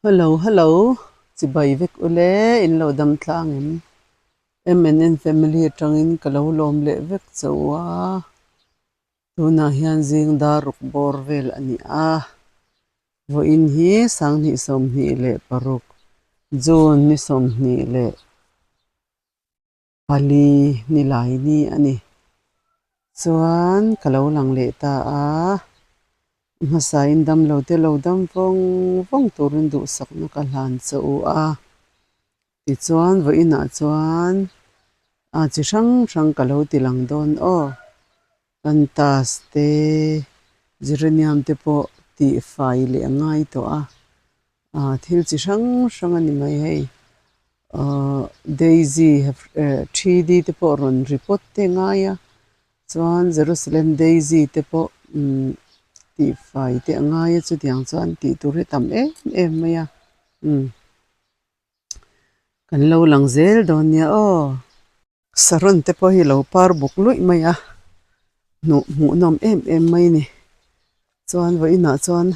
Hello hello chibai vek ule in lo dam tlang em MNN family atangin ka lo lawm leh vek chauh a tunah hian zing dar ruk bawr vel a ni a vawiin hi sanghnih 26 June ni 20 leh pali ni lai ni a ni. Chuan ka lo lang leh ta a, hmasain damlo te lo dam vawng vawng turin duhsakna ka hlan che u a. Tichuan vawiinah chuan a chi hrang hrang ka lo ti lang dawn aw. Kantas te, geranium te pawh tihfai leh a ngai tawh a. Ah thil chi hrang hrang a ni mai hei ahh daisy 3D te pawh rawn report te a ngai a chuan Jerusalem daisy te pawh umm tihfai te a ngai a chutiang chuan tih tur hi a tam em em mai a umm kan lo lang zel dawn nia aw. Saron te pawh hi lo par buk luih mai a hnuh hmuhnawm em em mai a ni chuan vawiinah chuan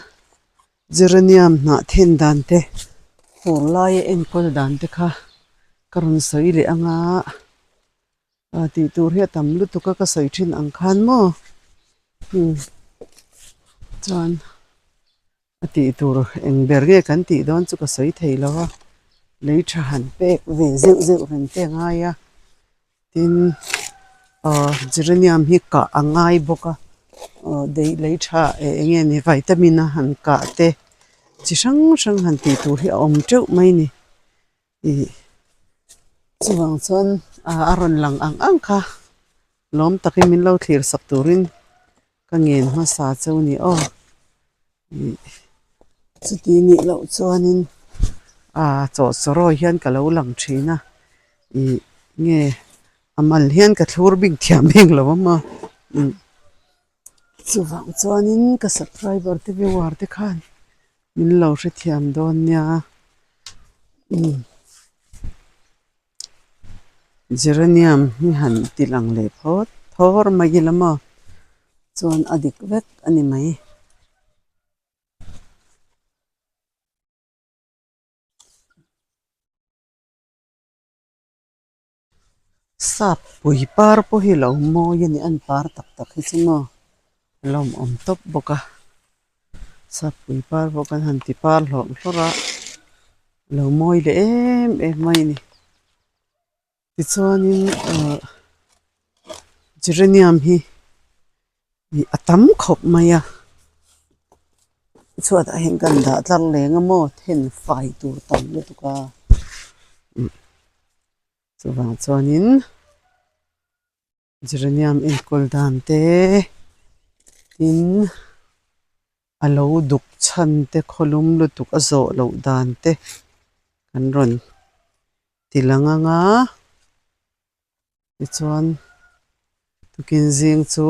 geranium hnah then dan te fur laia enkawl dan te kha ka rawn sawi leh ang a ah tih tur hi a tam lutuk a ka sawi thin ang khan maw umm chuan. A tih tur eng ber nge kan tih dawn chu ka sawi thei lo a, lei tha han pek ve zeuh zeuh reng te a ngai a, tin aw geranium hi kah a ngai bawk a, aw dei lei tha eh eng nge ni vitamin a han kah te chi hrang hrang han tih tur hi a awm teuh mai a ni ih chuvang chuan a rawn lang ang ang kha lawm takin min lo thlir sak turin. Ka ngen hmasa cheu ni aw. Ih chuti nih loh chuanin ah chawhchawrawi hian ka lo lang thin a. Ih nge a mal hian ka thlur bik thiam bik lo a maw. Umm chuvang chuanin ka subscriber te viewer te khan min lo hrethiam dawn nia. Umm. Geranium hi han ti lang leh phawt thawr mai ila maw chuan a dik vek a ni mai. Sap pui par pawh hi lo mawi a ni an par tak tak hi chu maw a lawmawm tawp bawk a sap pui par pawh kan han ti par hlawrh hlawrh a lo mawi leh em em mai a ni tichuanin ahh geranium hi ih a tam khawp mai a chhuatah hian kan dah tlar leng a maw then fai tur tam lutuk a chuvang chuanin. Geranium enkawl dan te tin a lo duk chhan te khawlum lutuk a zawh loh dan te kan rawn ti lang ang a tichuan tukin zing chu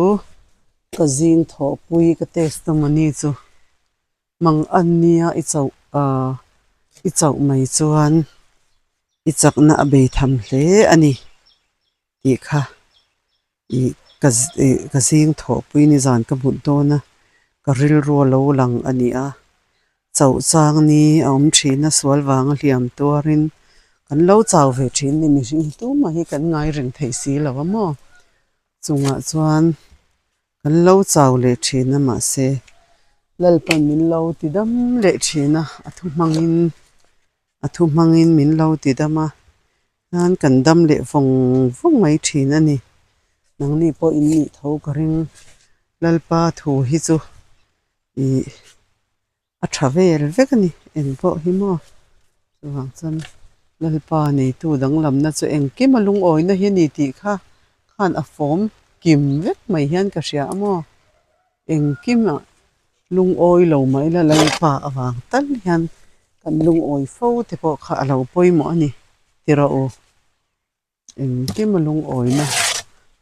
ka zing thawhpui ka testimony chu mang an nia i chauh ah i chauh mai chuan i chakna a bei tham hle a ni. Tih kha ih ka ih ka zing thawhpui nizan ka hmuh dawn a ka rilru a lo lang a ni a chauh chang ni a awm thin a sual vanga hliam tuarin kan lo chau ve thin ni mihring tumah hi kan ngai reng thei si lo a maw chungah chuan kan lo chau leh thin a mahse Lalpan min lo ti dam leh thin a a thu hmangin a thu hmangin min lo ti dam a. Hian kan dam leh vawng vawng mai thin a ni. Nangni pawh in nih tho ka ring. Lalpa thu hi chu ih a tha vel vek a ni eng pawh hi maw. Chuvang chuan Lalpa neitu danglamna chu engkim a lungawina hi a ni tih kha khan a fawm kim vek mai hian ka hria a maw. Engkimah lungawi lo mah ila Lalpa avang tal hian kan lungawi fo te pawh kha a lo pawimawh a ni ti rawh u. Engkima lungawina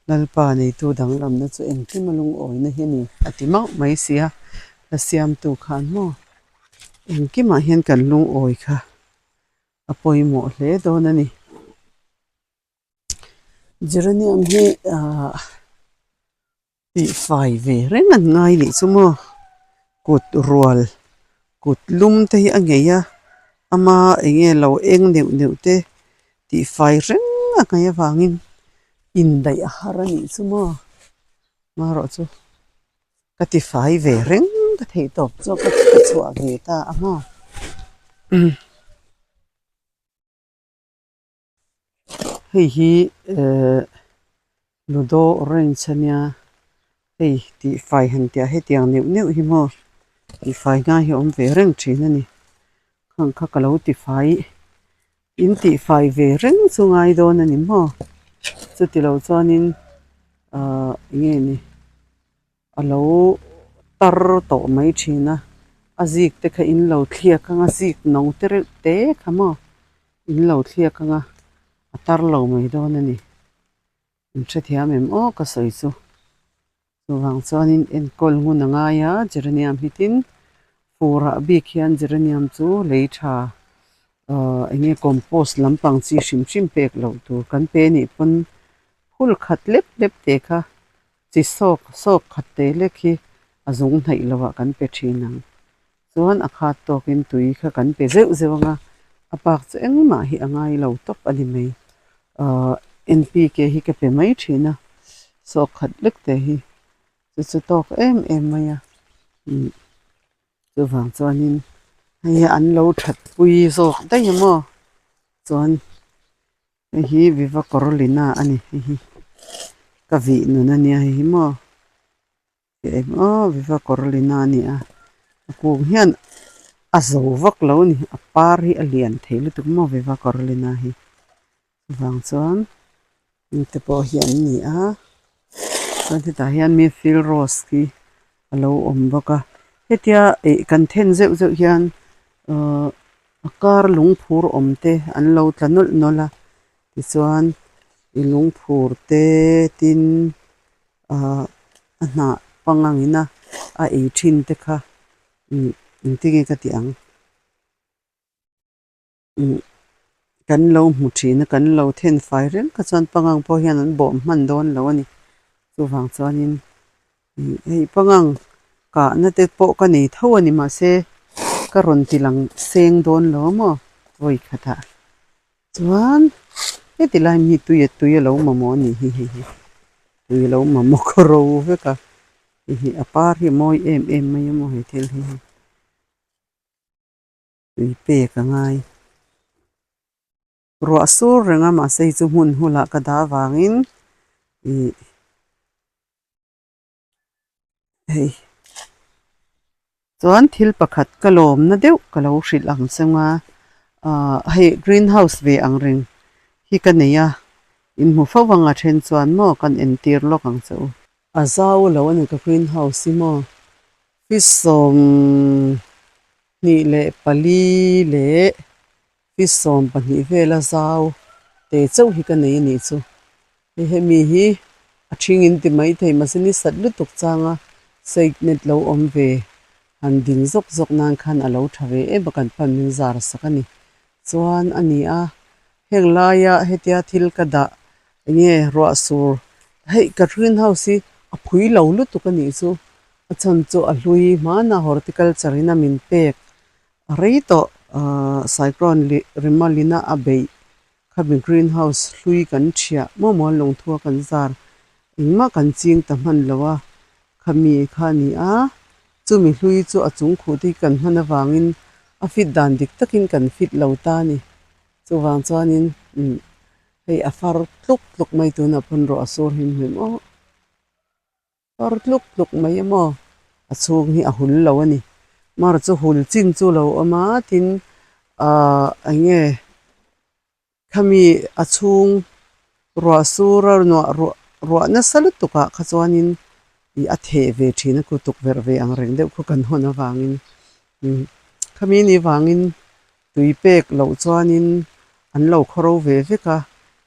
Lalpa neitu danglamna chu engkima lungawina hi a ni a ti mauh mai si a, la siamtu khan maw engkimah hian kan lungawi kha a pawimawh hle dawn a ni. Geranium hi ahh. Tih fai ve reng an ngai nih chu maw kut rual kut lum te hi a ngei a. Ama eng nge lo eng neuh neuh te tih fai reng a ngaih avangin indaih a har a nih chu maw marawh chu ka ti fai ve reng ka theih tawp chu ka chhuah ve ta a maw. Hei hi ehh ludo orange ania hei tihfai han tih ah hetiang neuh neuh hi maw tihfai ngai hi a awm ve reng thin a ni khang kha ka lo tifai in tihfai ve reng chu ngai dawn a ni maw chuti lo chuanin ahh eng nge ni. A lo tar tawh mai thin a, a zik te kha in lo thliak ang a zik no te reuh te kha maw in lo thliak ang a, a tar lo mai dawn a ni. In hrethiam em aw ka sawi chu. Chuvang chuanin enkawl ngun a ngai a, geranium hi tin furah bik hian geranium chu lei tha ahh eng nge compost lampang chi hrim hrim pek loh tur kan pe nih pawn phul khat lep lep te kha Chi sawk sawk khat te lek hi a zung hnaih lo ah kan pe thin ang. Chuan a khat tawkin tui kha kan pe zeuh zeuh ang a, a pak chu engmah hi a ngai lo tawp a ni mai. Ahh NPK hi ka pe mai thin a, sawk khat lek te hi chu chu tawk em em mai a. Umm chuvang chuanin hei hi an lo that pui zawk daih a maw chuan. Hei hi Viva Corolina a ni hei hi ka vih nun a nia hei hi maw eng aw Viva Corolina a ni a a kung hian a zo vak lo a ni a par hi a lian thei lutuk maw Viva Corolina hi chuvang chuan hengte pawh hi an ni a chuan hetah hian Mayfield Rose hi a lo awm bawk a hetia ih kan then zeuh zeuh hian ahh A kar lungphur awm te an lo tla nawlh nawlh a tichuan i lungphur te tin ahh a hnah pangang ina a ei thin te kha umm engtin nge ka tih ang umm kan lo hmu thin a kan lo then fai reng kha chuan pangang pawh hian an bawh hman dawn lo a ni chuvang chuanin. Hei pangang kahna te pawh ka nei tho a ni mahse ka rawn ti lang seng dawn lo maw vawi khatah chuan heti lai hi tui a tui a lo mamawh a nih hi hei hi tui a lo mamawh khaw ro vek a hei hi a par hi a mawi em em mai a maw he thil hi hei. Tui pek a ngai. Ruah sur reng a mahse hei chu hmun hulah ka dah avangin ih hei chuan thil pakhat ka lawmna deuh ka lo hrilh ang cheng a ah hei green house ve ang reng hi ka nei a inhmu fo ang a then chuan maw kan entir lawk ang che u. A zau lo a ni ka green house hi maw feet 24 leh feet 12 vela zau te chauh hi ka nei a nih chu. Hei hemi hi a thing in ti mai thei mahse ni sat lutuk changa side net lo awm ve han din zawk zawk nan khan a lo tha ve em a kan pan min zar sak a ni. Chuan a ni a, heng laia hetia thil ka dah eng nge ruah sur hei ka green house hi a phui lo lutuk a nih chu a chhan chu a hlui hmanah horticulture in a min pek a rei tawh ahh cyclone leh rimalina a beih Khami green house hlui kan thiah maw maw lungthua kan zar engmah kan ching ta hman lo a, khami kha a ni a, chumi hlui chu a chung khuh te hi kan hman avangin a fit dan dik takin kan fit lo ta a ni. Chuvang chuanin umm hei a far tluk tluk mai tunah pawn rawh a sur hlim hlim aw. Kawr tluk tluk mai a maw? A chhung hi a hul lo a ni. Mar chu hul chin chu lo awm a, tin ahh eng nge khami a chhung ruah sur a nuah ruah ruah nasa lutuk ah kha chuanin ih a theh ve thin a ku tukverh ve ang reng deuh khu kan hawn avangin umm khami ni vangin tui pek loh chuanin an lo khawro ve vek a,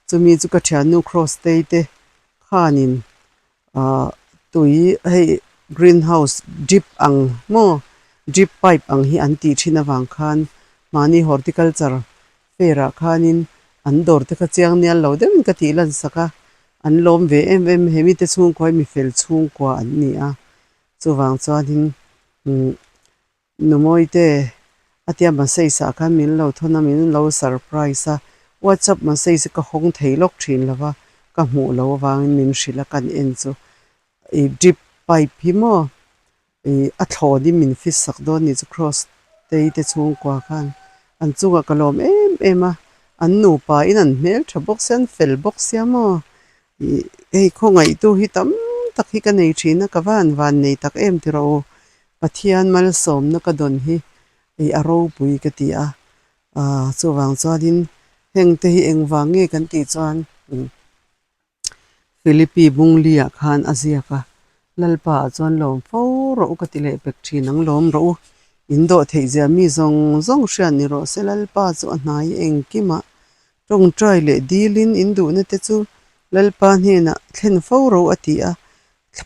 chumi chu ka thiannu cross tei te khanin Ahh tui hei green house drip ang maw drip pipe ang hi an tih thin avang khan mahni horticulture fair ah khanin an dawr te kha chiang nial lo deuhin ka tih lan sak a an lawm ve em em he mite chhungkua hi mi fel chhungkua an ni a chuvang chuanin umm Numawite. A tia message ah khan min lo thawn a, min lo surprise a, WhatsApp message hi ka hawng thei lawk thin lo va, ka hmuh loh avangin min hrilh a kan en chu ih drip pipe hi maw ih a thlawnin min fit sak dawn ni chu cross tei te chhungkua khan an chungah ka lawm em em a, an nupa in an hmel tha bawk sia an fel bawk sia maw ih hei khawngaihtu hi tam tak hi ka nei thin a ka van van nei tak em tiraw u. Pathian malsawmna ka dawn hi ei a ropui ka ti a, aah chuvang chuanin heng te hi engvang nge kan tih chuan Philippi Bungli-ah khan a ziak a, Lalpa ah chuan lawm fo rawh u ka ti leh pek thin ang lawm rawh u, in dawh theih zia mi zawng zawng hriat ni rawh se Lalpa chu a hnai engkimah tawngtai leh dilin in duhna te chu Lalpa hnenah thlen fo rawh u a ti a,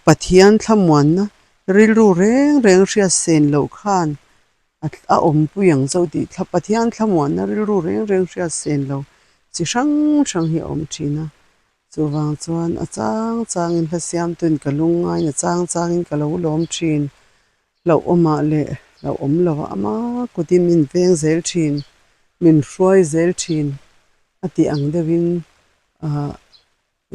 Pathian thlamuanna rilru reng reng hriat sen loh khan a awmpui ang chauh tih thla Pathian thlamuanna rilru reng reng hriat sen lo chi hrang hrang hi a awm thin a. Chuvang chuan a chang changin hla siamtuin ka lungngain a chang changin ka lo lawm thin. Hlauhawmah leh hlauhawm lovah ama kutin min veng zel thin, min hruai zel thin a tih ang deuhin ah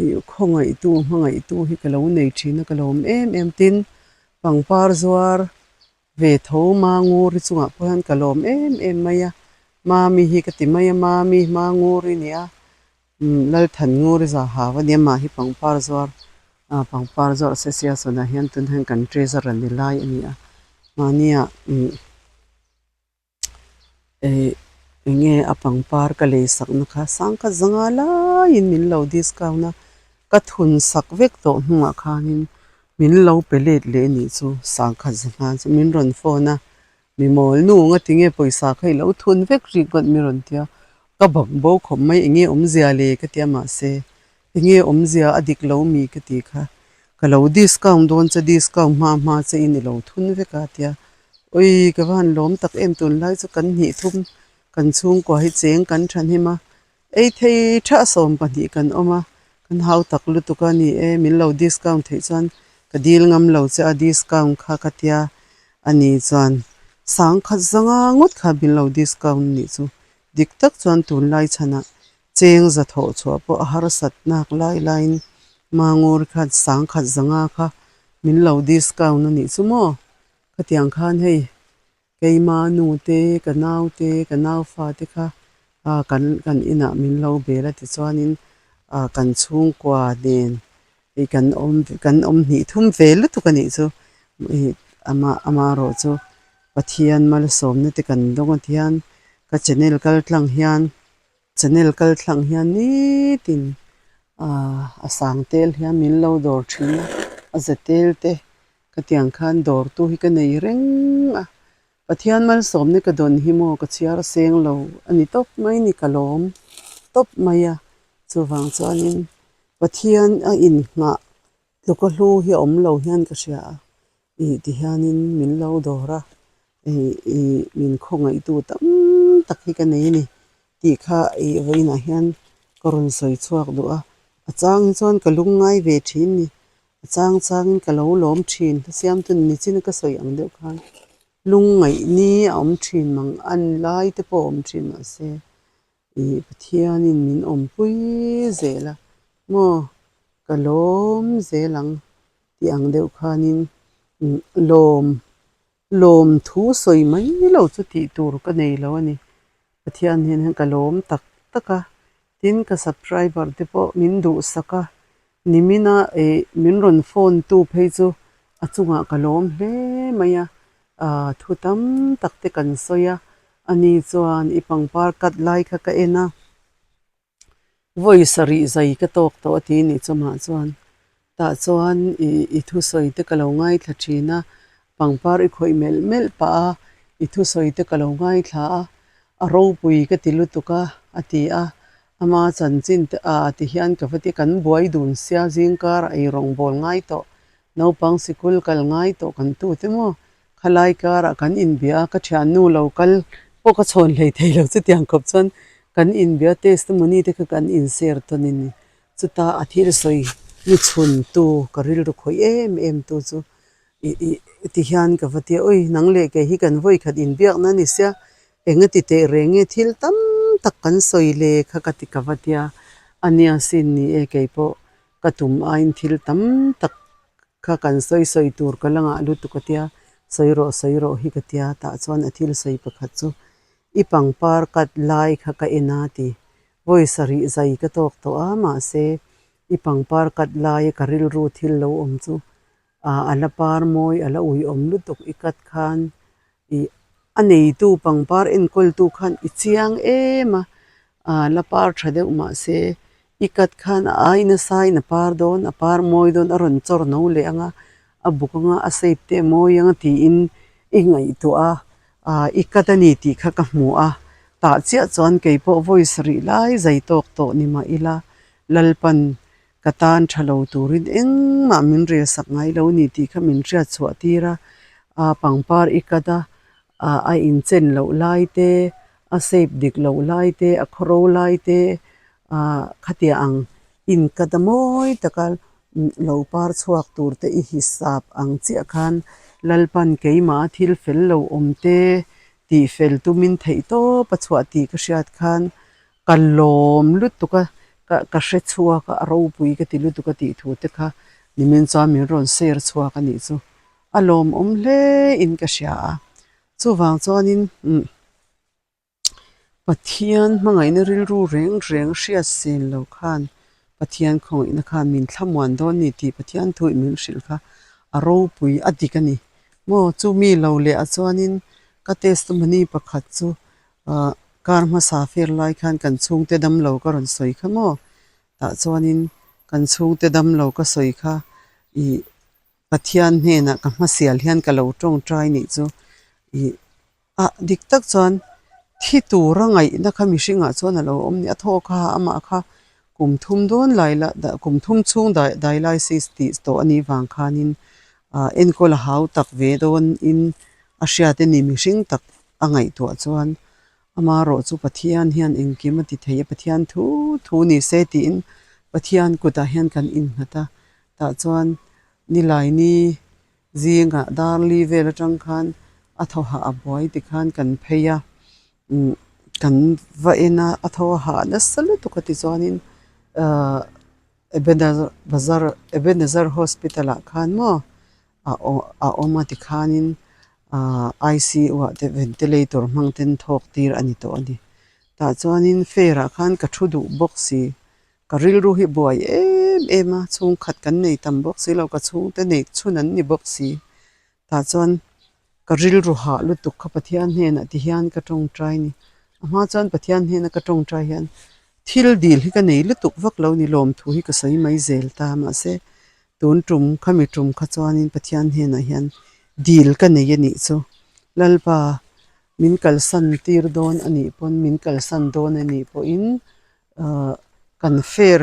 Ih khawngaihtu hmangaihtu hi ka lo nei thin a ka lawm em em tin pangpar zuar ve tho Manguri chungah pawh hian ka lawm em em mai a Mami hi ka ti mai a Mami Manguri ni a umm Lalthannguri za hau a nia mah hi pangpar zuar ah pangpar zuar association ah hian tun hian kan treasurer ni lai a ni a mahnia umm. Ih eng nge a pangpar ka lei sakna kha sangkhat zanga laiin min lo discount a ka thun sak vek tawh hnungah khanin min lo pe let leh anih chu sangkhat zanga chu min rawn phone a mi mawl nu nga tinge pawisa kha i lo thun vek rik ngawt mi rawn tia ka bang bo khawp mai eng nge awmzia le ka tia mahse eng nge awmzia a dik lo mi ka ti kha ka lo discount dawn che discount hma hma che in i lo thun vek a tia Ui ka va han lawm tak em tunlai chu kan hnih thum kan chhungkua hi cheng kan thahnem a ei thei tha 12 kan awm a kan hau tak lutuk a ni e min lo discount theih chuan ka dil ngam lo che a discount kha ka tia a ni chuan sangkhat zanga ngawt kha min lo discount a nih chu dik tak chuan tunlai chhanah cheng za thawh chhuah pawh a harsat nak lai laiin Mangur khan sangkhat zanga kha min lo discount a nih chu maw. Khatiang khan hei keima nu te, ka nau te, ka nau fa te kha ah kan kan inah min lo bel a tichuanin ah kan chhungkua nen ih kan awm kan awm hnih thum ve lutuk a nih chu ih amah amaherawh chu Pathian malsawmna te kan dawng a tihian ka channel kal tlang hian Channel kal thlang hian nitin aaa a sang tel hian min lo dawr thin a, a za tel te ka tiang khan dawr tu hi ka nei reng a, Pathian malsawmna ka dawn hi maw ka chhiar seng lo a ni tawp mai ni ka lawm tawp mai a, chuvang chuanin Pathian a inngah tluka hlu hi a awm lo hian ka hria a. Ih ti hianin min lo dawr a, ih ih min khawngaihtu tam tak hi ka nei a ni tih kha ih vawiinah hian ka rawn sawi chhuak duh a, a chang hi chuan ka lung ngai ve thin ni, a chang changin ka lo lawm thin, ka siamtu nichin ka sawi ang deuh khan lungngaih ni a awm thin mang an lai te pawh a awm thin mahse ih Pathianin min awmpui zel a maw ka lawm zel ang. Tih ang deuh khanin lawm lawm thu sawi mai lo chu tih tur ka nei lo a ni. Pathian hian hian ka lawm tak tak a, tin ka subscriber te pawh min duhsak a, nimina ih min rawn phone tu phei chu a chungah ka lawm hle mai a, ah thu tam tak te kan sawi a, ani chuan i pangpar cut lai kha ka en a. Vawi sarih zai ka tawk tawh a ti ni chawmah chuan tah chuan ih i thusawi te ka lo ngaithla thin a, pangpar i khawih melh melh pah a, i thusawi te ka lo ngaithla a, a ropui ka ti lutuk a a ti a, ama chanchin te ah ti hian ka va ti kan buai dun sia zingkar a eirawngbawl ngai tawh naupang sikul kal ngai tawh kan tute maw Khalai karah kan inbia a, ka thiannu lo kal pawh ka chhawn hlei thei lo chutiang khawp chuan kan inbia testimony te kha kan inshare tawn a ni. Chuta a thil sawi ni chhun tu ka rilru khawih em em tu chu ih ih ti hian ka va ti a, ui nang leh kei hi kan vawi khat inbiakna a ni sia. Enga ti teh reng nge thil tam tak kan sawi le kha ka ti ka va tia, a nia sin ni e keipawh ka tum aiin thil tam tak kha kan sawi sawi tur ka la ngah lutuk a tia, sawi rawh sawi rawh hi ka tia tah chuan a thil sawi pakhat chu i pangpar cut lai kha ka en a ti, vawi sarih zai ka tawk tawh a mahse i pangpar cut laia ka rilru thil lo awm chu a la par mawi a la uiawm lutuk i cut khan ih a neitu pangpar enkawltu khan i chiang em a ah la par tha deuh mahse i cut khan a ai nasa in a par dawn a par mawi dawn a rawn chawr no leh ang a a buk anga a shape te a mawi ang a tiin i ngaihtuah a ah i cut a ni tih kha ka hmu a tah chiah chuan keipawh vawi sarih lai zai tawk tawh ni mah ila Lalpan Ka tan tha lo turin engmah min rel sak ngai lo ni tih kha min hriat chhuah tir a, a pangpar i cut a, a inchen loh lai te, a shape dik loh lai te, a khawro lai te, khatiang ang in cut a mawi taka lo par chhuak tur te i hisap ang chiah khan Lalpan keimah a thil fel lo awm te tih fel tumin theih tawp a chhuah tih ka hriat khan Ka lawm lutuk a, ka ka hre chhuak a, a ropui ka ti lutuk a tih thu te kha nimin chuan min rawn share chhuak a nih chu. A lawmawm hle in ka hria a, chuvang chuanin umm Pathian hmangaihna rilru reng reng hriat sen lo khan Pathian khawngaihna khan min thlamuan dawn ni tih Pathian thu in min hrilh kha a ropui a dik a ni. Maw chumi lo leh ah chuanin ka testimony pakhat chu Ahh kar hmasa fer lai khan kan chhungte damlo ka rawn sawi kha maw? Tah chuanin kan chhungte damlo ka sawi kha ih Pathian hnenah ka hmasial hian ka lo tawngtai nih chu ih ah dik tak chuan thi tura ngaihna kha mihringah chuan a lo awm ni a thaw kha amah kha kum thum dawn lai la kum thum chhung dialysis tih tawh a nih vang khanin ah enkawl a hau tak ve dawnin a hriat a ni mihring tak. A ngaihtuah chuan amarawh chu Pathian hian engkim a ti thei a, Pathian thu thu ni se tiin Pathian kutah hian kan innghat a. Tah chuan Nilaini zingah Darli vel atang khan a thaw hah a buai tikhan kan phei a, kan va en a, a thaw hah nasa lutuk a ti chuanin ahh Ebenezer Hospital ah khan maw a a awm a tikhanin ahh I_C_U ah te ventilator hmang ten thawk tir a ni tawh a ni tah chuanin fair ah khan ka thu duh bawk si ka rilru hi buai em em a chhungkhat kan nei tam bawk si lo ka chhungte nei chhun an ni bawk si tah chuan ka rilru hah lutuk kha Pathian hnenah ti hian ka tawngtai ni a hma chuan Pathian hnena ka tawngtai hian thil dil hi ka nei lutuk vak lo ni lawm thu hi ka sawi mai zel ta mahse Tun tum khami tum kha chuanin Pathian hnenah hian dil ka nei a nih chu. Lalpa, min kalsan tir dawn a nih pawn, min kalsan dawn a nih pawhin ahh kan fair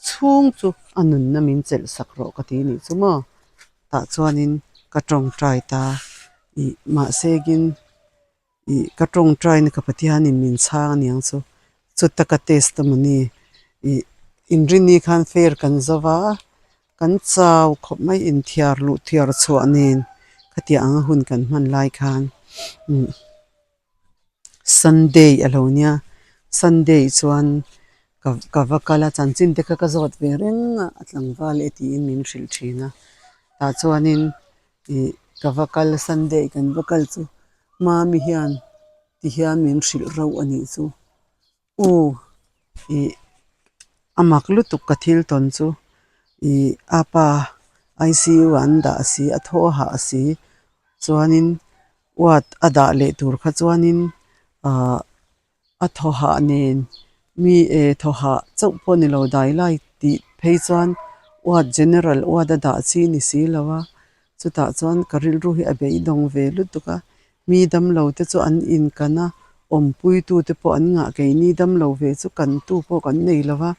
chhung chu a nunna min chelh sak rawh ka ti nih chu maw. Tah chuanin ka tawngtai ta ih mahse kin Ih ka tawngtaina ka Pathianin min chhang aniang chu chuta ka testimony ih inrini khan fair kan zo va kan chau khawp mai inthiar luh thiar chhuah nen khatiang anga hun kan hman lai khan umm Sunday a lo nia Sunday chuan ka ka va kal a chanchin te kha ka zawt ve reng a a tlangval e tiin min hrilh thin a tah chuanin. Ih ka va kal Sunday kan va kal chu mami hian ti hian min hrilh rauh a nih chu u ih a mak lutuk ka thil tawn chu ih a pa I_C_U ah an dah a si a thaw a hah a si chuanin ward a dah leh tur kha chuanin ahh. A thaw hah nen mi e thaw hah chauh pawh ni lo dai lai tih phei chuan ward general ward a dah chi ni si lo a chutah chuan ka rilru hi a beidawng ve lutuk a mi damlo te chu an inkan a awmpui tu te pawh an ngah keini damlo ve chu kan tu pawh kan nei lo va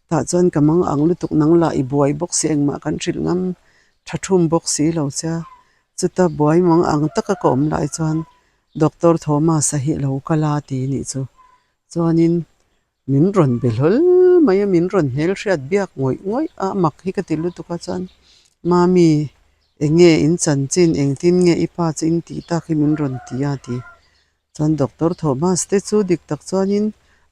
tah chuan ka mang ang lutuk nang lah i buai bawk si engmah kan hrilh ngam tha thum bawk si lo che a chuta buai mang ang taka ka awm lai chuan. Doctor Thomas a hi lo kal a ti nih chu. Chuanin min rawn be hlawl mai a, min rawn hmelhriat biak ngawih ngawih a, a mak hi ka ti lutuk a chuan Mami eng nge in chanchin engtin nge i pa chu in tih tak hi min rawn ti a ti. Chuan Doctor Thomas te chu dik tak chuanin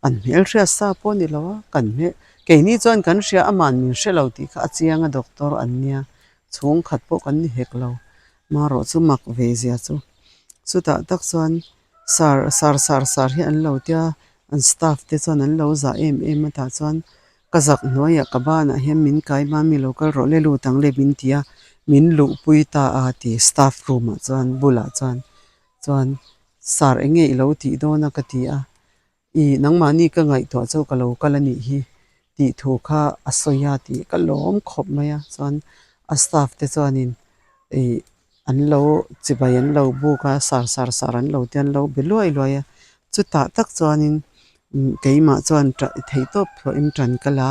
an hmelhriat sa pawh a ni lo a, kan hmel keini chuan kan hria aman min hre lo tih kha a chiang a doctor an nia, chhungkhat pawh kan ni hek lo. Marawh chu mak ve zia chu chutah tak chuan sar sar sar sar hi an lo tia an staff te chuan an lo zah em em a tah chuan ka zak hnuaiah ka banah hian min kai hma mi lo kal rawh le lut ang le min ti a min luhpui ta a ti staff room ah chuan bulah chuan chuan sar eng nge i lo tih dawn a ka ti a ih nangmahni ka ngaihtuah chu ka lo kal a nih hi tih thu kha a sawi a tih ka lawm khawp mai a chuan a staff te chuanin ih an lo chibai an lo buk a sar sar sar an lo tia an lo be luai luai a chutah tak chuanin keimah chuan theih tawp thuahin tan ka la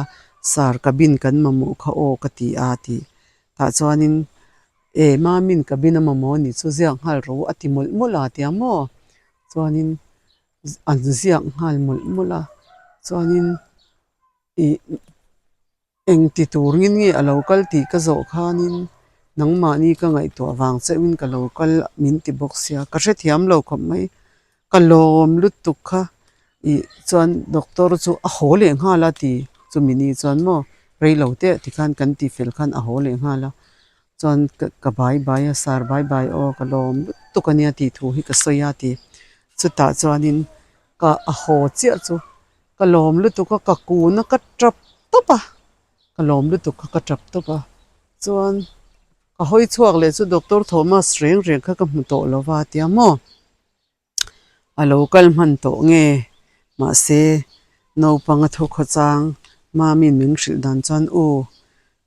sar cabin kan mamawh kha aw ka ti a tih tah chuanin e mamin cabin a mamawh a nih chu ziak nghal rawh u a ti mawlh mawlh a tia maw chuanin an ziak nghal mawlh mawlh a chuanin ih. Engti turin nge a lo kal tih ka zawh khanin nangmahni ka ngaihtuah vang cheuhin ka lo kal min ti bawk sia, ka hrethiam lo khawp mai. Ka lawm lutuk kha ih chuan doctor chu a haw leh nghal a ti chumi ni chuan maw rei lo teh tikhan kan ti fel khan a haw leh nghal a, chuan ka bai bai a sar bai bai aw ka lawm lutuk a nia tih thu hi ka sawi a ti. Chutah chuanin ka a haw chiah chu. Ka lawm lutuk a, ka kun a, ka tap tawp a, ka lawm lutuk kha ka tap tawp a, chuan ka hawi chhuak leh chu Doctor Thomas reng reng kha ka hmu tawh lo va tia maw, a lo kal hman tawh nge mahse naupang a thu khawchang Mami'n min hrilh dan chuan u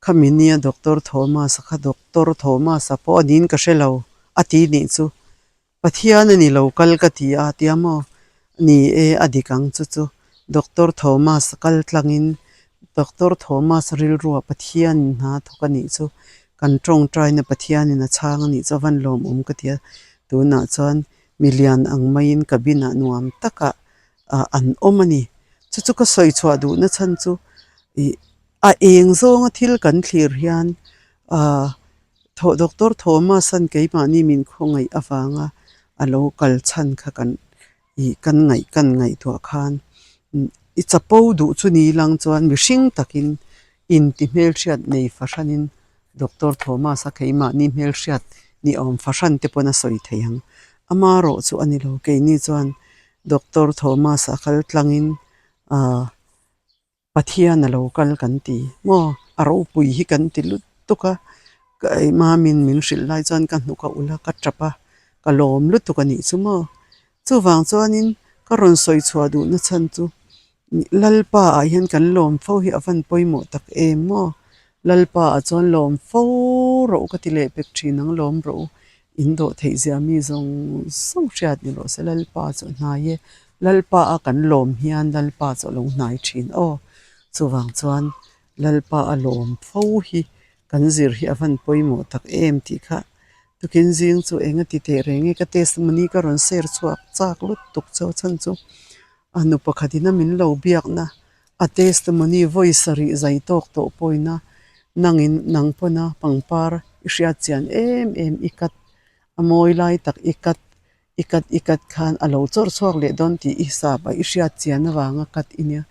khami nia Doctor Thomas-a kha Doctor Thomas-a pawh a niin ka hre lo a ti nih chu. Pathian a ni lo kal ka ti a tia maw? Ni e, a dik ang chu chu. Doctor Thomas kal tlangin Doctor Thomas rilruah Pathianin hna thawk a nih chu. Kan tawngtaina Pathianin a chhang a nih chu a van lawmawm ka ti a. Tunah chuan milian ang maiin cabin ah nuam takah an awm a ni. Chu chu ka sawi chhuah duhna chhan chu ih a eng zawnga thil kan thlir hian ah Thaw Doctor Thomas-a'n keimahni min khawngaih avanga a lo kal chhan kha kan ih kan ngaih kan ngaihtuah khan i chapo duh chu ni lang chuan mihring takin inti hmelhriat nei fahranin Doctor Thomas-a keimahni hmelhriat ni awm fahran te pawn a sawi thei ang. Amarawh chu a ni lo keini chuan Doctor Thomas-a kal tlangin ah. Pathian a lo kal kan ti maw? A ropui hi kan ti lut tuk a, ka Mamin min hrilh lai chuan ka hnuk a ulh a, ka tap a, ka lawm lutuk a nih chu maw? Chuvang chuanin ka rawn sawi chhuah duhna chhan chu Lalpa ah hian kan lawm fo hi a van pawimawh tak em maw? Lalpa ah chuan lawm fo rawh u ka ti leh pek thin ang lawm rawh u, in dawh theih zia mi zawng zawng hriat ni rawh se Lalpa chu a hnai e. Lalpa a kan lawm hian Lalpa chu a lo hnai thin aw. Chuvang chuan Lalpa a lawm fo hi kan zir hi a van pawimawh tak em tih kha tukin zing chu eng a ti teh reng e ka testimony ka rawn share chhuak chak lutuk chu a chhan chu a nu pakhatin a min lo biakna a testimony vawi sarih zai tawk tawh pawhin a nangin nang pawn a pangpar i hriat chian em em i cut a mawi lai tak i cut I cut i cut khan a lo chawrh chhuak leh dawn tih i sap a, i hriat chian avanga cut i nia.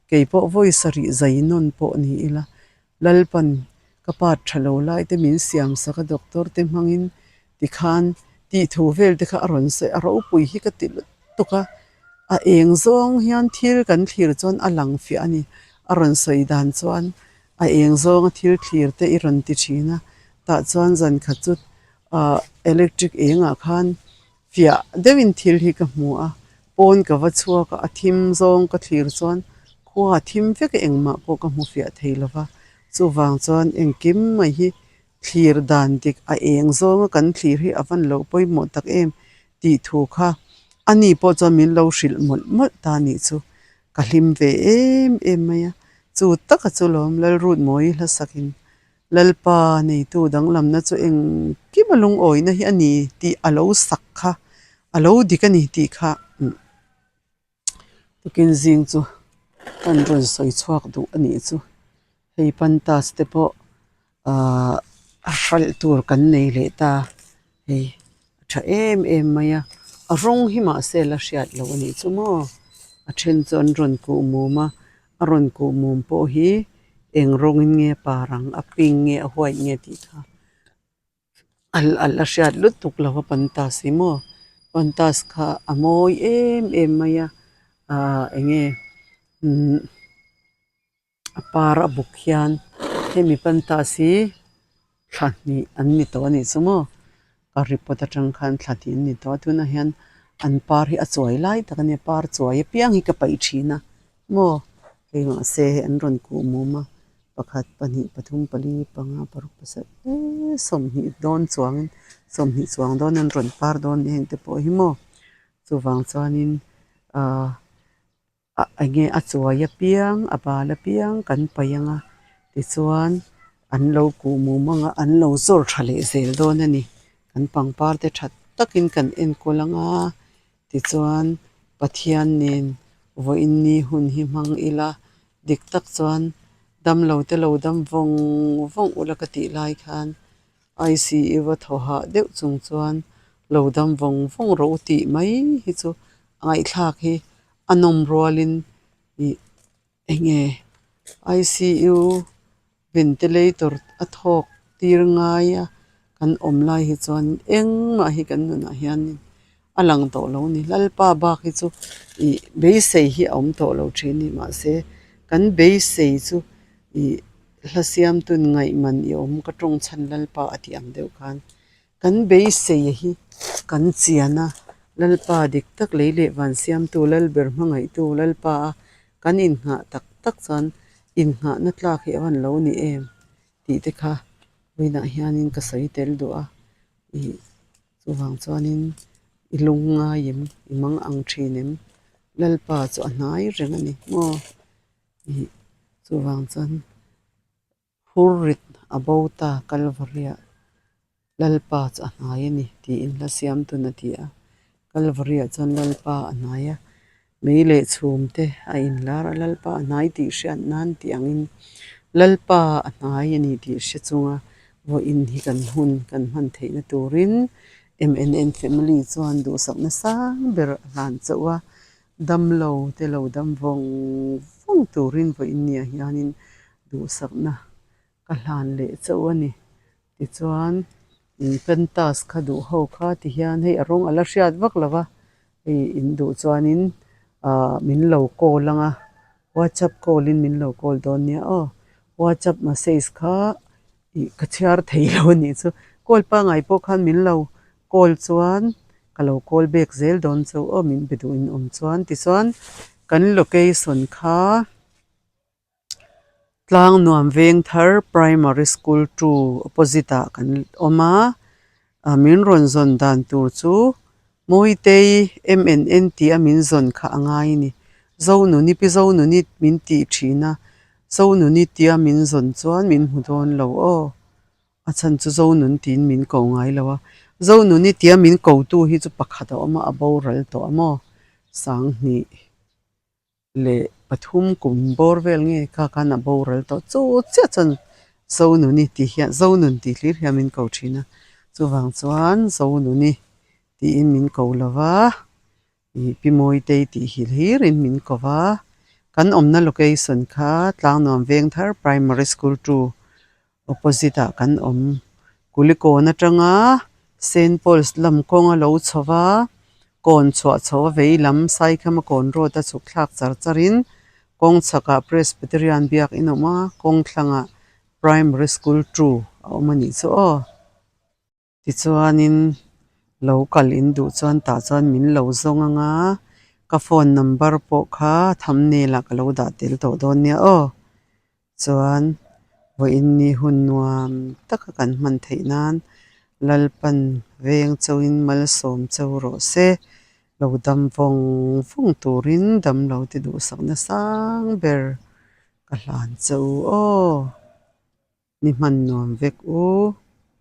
Kei pawh vawi sarih zai nawn pawh ni ila, Lalpan ka part tha lo lai te min siam sak a, doctor te hmangin tikhan tih thu vel te kha a rawn sawi a, ropui hi ka ti lutuk a, a eng zawng hian thil kan thlir chuan a lang fiah a ni. A rawn sawi dan chuan a eng zawnga thil thlir te i rawn ti thin a, tah chuan zan khat chu Ahh electric engah khan fiah deuhin thil hi ka hmu a, pawn ka va chhuak a, a thim zawng ka thlir chuan khua a thim vek a engmah pawh ka hmu fiah thei lo va, chuvang chuan engkim mai hi thlir dan dik a eng zawnga kan thlir hi a van lo pawimawh tak em tih thu kha ani pawh chuan min lo hrilh mawlh mawlh ta nih chu ka hlim ve em em mai a, chu taka chu lawm Lalrutmawi hlasakin Lalpa neitu danglamna chu engkim a lungawina hi a ni tih a lo sak kha, a lo dik a ni tih kha tukin zing chu kan rawn sawi chhuak duh a nih chu. Hei pantas te pawh ahh a hralh tur kan nei leh ta hei a tha em em mai a. A rawng hi mahse la hriat loh a nih chu maw a then chu an rawn kuh mum a a rawn kuh mum pawh hi eng rawngin nge par ang a pink nge a white nge tih kha a la hriat lutuk lo a pantas hi maw pantas kha a mawi em em mai a ahh eng nge umm a par a buk hian hemi pantas hi thla hnih an ni tawh a nih chu maw ka report atang khan thla hnih an ni tawh a tunah hian an par hi a chuai lai tak a nia par chuai apiang hi ka paih thin a maw hei mahse hei an rawn kuh mum a pakhat pahnih pathum pali panga paruk pasarih eee sawmhnih dawn chuangin sawmhnih chuang dawn an rawn par dawn a ni heng te pawh hi maw chuvang chuanin ahh. Ah enge a chuai apiang a bal apiang kan paih ang a tichuan an lo kuh mum ang a an lo zawr tha leh zel dawn a ni kan pangpar te tha takin kan enkawl ang a tichuan Pathian nen vawiin ni hun hi hmang ila dik tak chuan damlo te lo dam vawng vawng ula ka tih lai khan I_C_U a thaw hah deuh chung chuan lo dam vawng vawng rawh u tih mai hi chu a ngaihthlak hi a nawm rualin ih eng nge I_C_U ventilator a thawk tir ngai a kan awm lai hi chuan engmah hi kan nunah hianin a lang tawh lo a ni Lalpa bak hi chu ih beisei hi a awm tawh lo thin a ni mahse kan beisei chu ih hla siamtun ngaihman i awm ka tawng chhan Lalpa a tih ang deuh khan kan beisei hi kan chian a Lalpa dik tak lei leh van siamtu Lalber hmangaihtu Lalpa a kan inngah tak tak chuan innghahna tlak hi a van lo ni em tih te kha vawiinah hianin ka sawi tel duh a ih chuvang chuanin i lung ngai em i mang ang thin em Lalpa chu a hnai reng a ni maw ih chuvang chuan Phur rit a bo ta Kalvaria Lalpa chu a hnai a ni tiin hla siam tun a ti a. Kalvaria chuan Lalpa a hnai a, mei leh chhum te a inlar a, Lalpa a hnai tih hriat nan tih angin Lalpa a hnai a ni tih hre chunga vawiin hi kan hun kan hman theihna turin MNN family chuan duhsakna sang ber a hlan chauh a, damlo te lo dam vawng vawng turin vawiin niah hianin duhsakna ka hlan leh chauh a ni. Tichuan pentas kha duh ho kha ti hian hei a rawng a la hriat vak lo va, hei in duh chuanin ah min lo call ang a, whatsapp call in min lo call dawn nia aw. Whatsapp message kha ih ka chhiar thei lo a nih chu. Call pangngai pawh khan min lo call chuan ka lo call back zel dawn chu aw min be duh in awm chuan. Tichuan kan location kha. Tlangnuam Vengthar Primary School 2 opposite ah kan awm a, ah min rawn zawn dan tur chu Mawitei M_N_N tih a min zawn kha a ngai a ni. Zonuni pi Zonuni min tih thin a, Zonuni tia min zawn chuan min hmu dawn lo aw. A chhan chu Zonun tiin min ko ngai lo a, Zonuni tia min ko tu hi chu pakhat a awm a, a boral tawh a maw Sanghnih. leh pathum kum bawr vel nge kha khan a boral tawh chu chiah chuan Zonuni tih hian Zonun tih hlir hian min ko thin a chuvang chuan Zonuni tiin min ko lo va ih Pi Mawitei tih hi hlirin min ko va kan awmna location kha Tlangnuam Vengthar Primary School 2 Opposite ah kan awm. Kulikawn atanga Saint Paul's lam kawng a lo chho va, kawn chhuah chho a vei lam Saikhama kawn road a chhuk thlak char char in kawng chhakah Presbyterian biakin a awm a, kawng thlangah Primary School 2 a awm a nih chu aw. Tichuanin lo kal in duh chuan tah chuan min lo zawng ang a, ka phone number pawh kha thumbnail ah ka lo dah tel tawh dawn nia aw. Chuan vawiin ni hun nuam taka kan hman theih nan Lalpan veng chauhin malsawm chauh rawh se. Lo dam vawng vawng turin damlo ti duhsakna sang ber ka hlan chauh aw. Ni hman nuam vek u.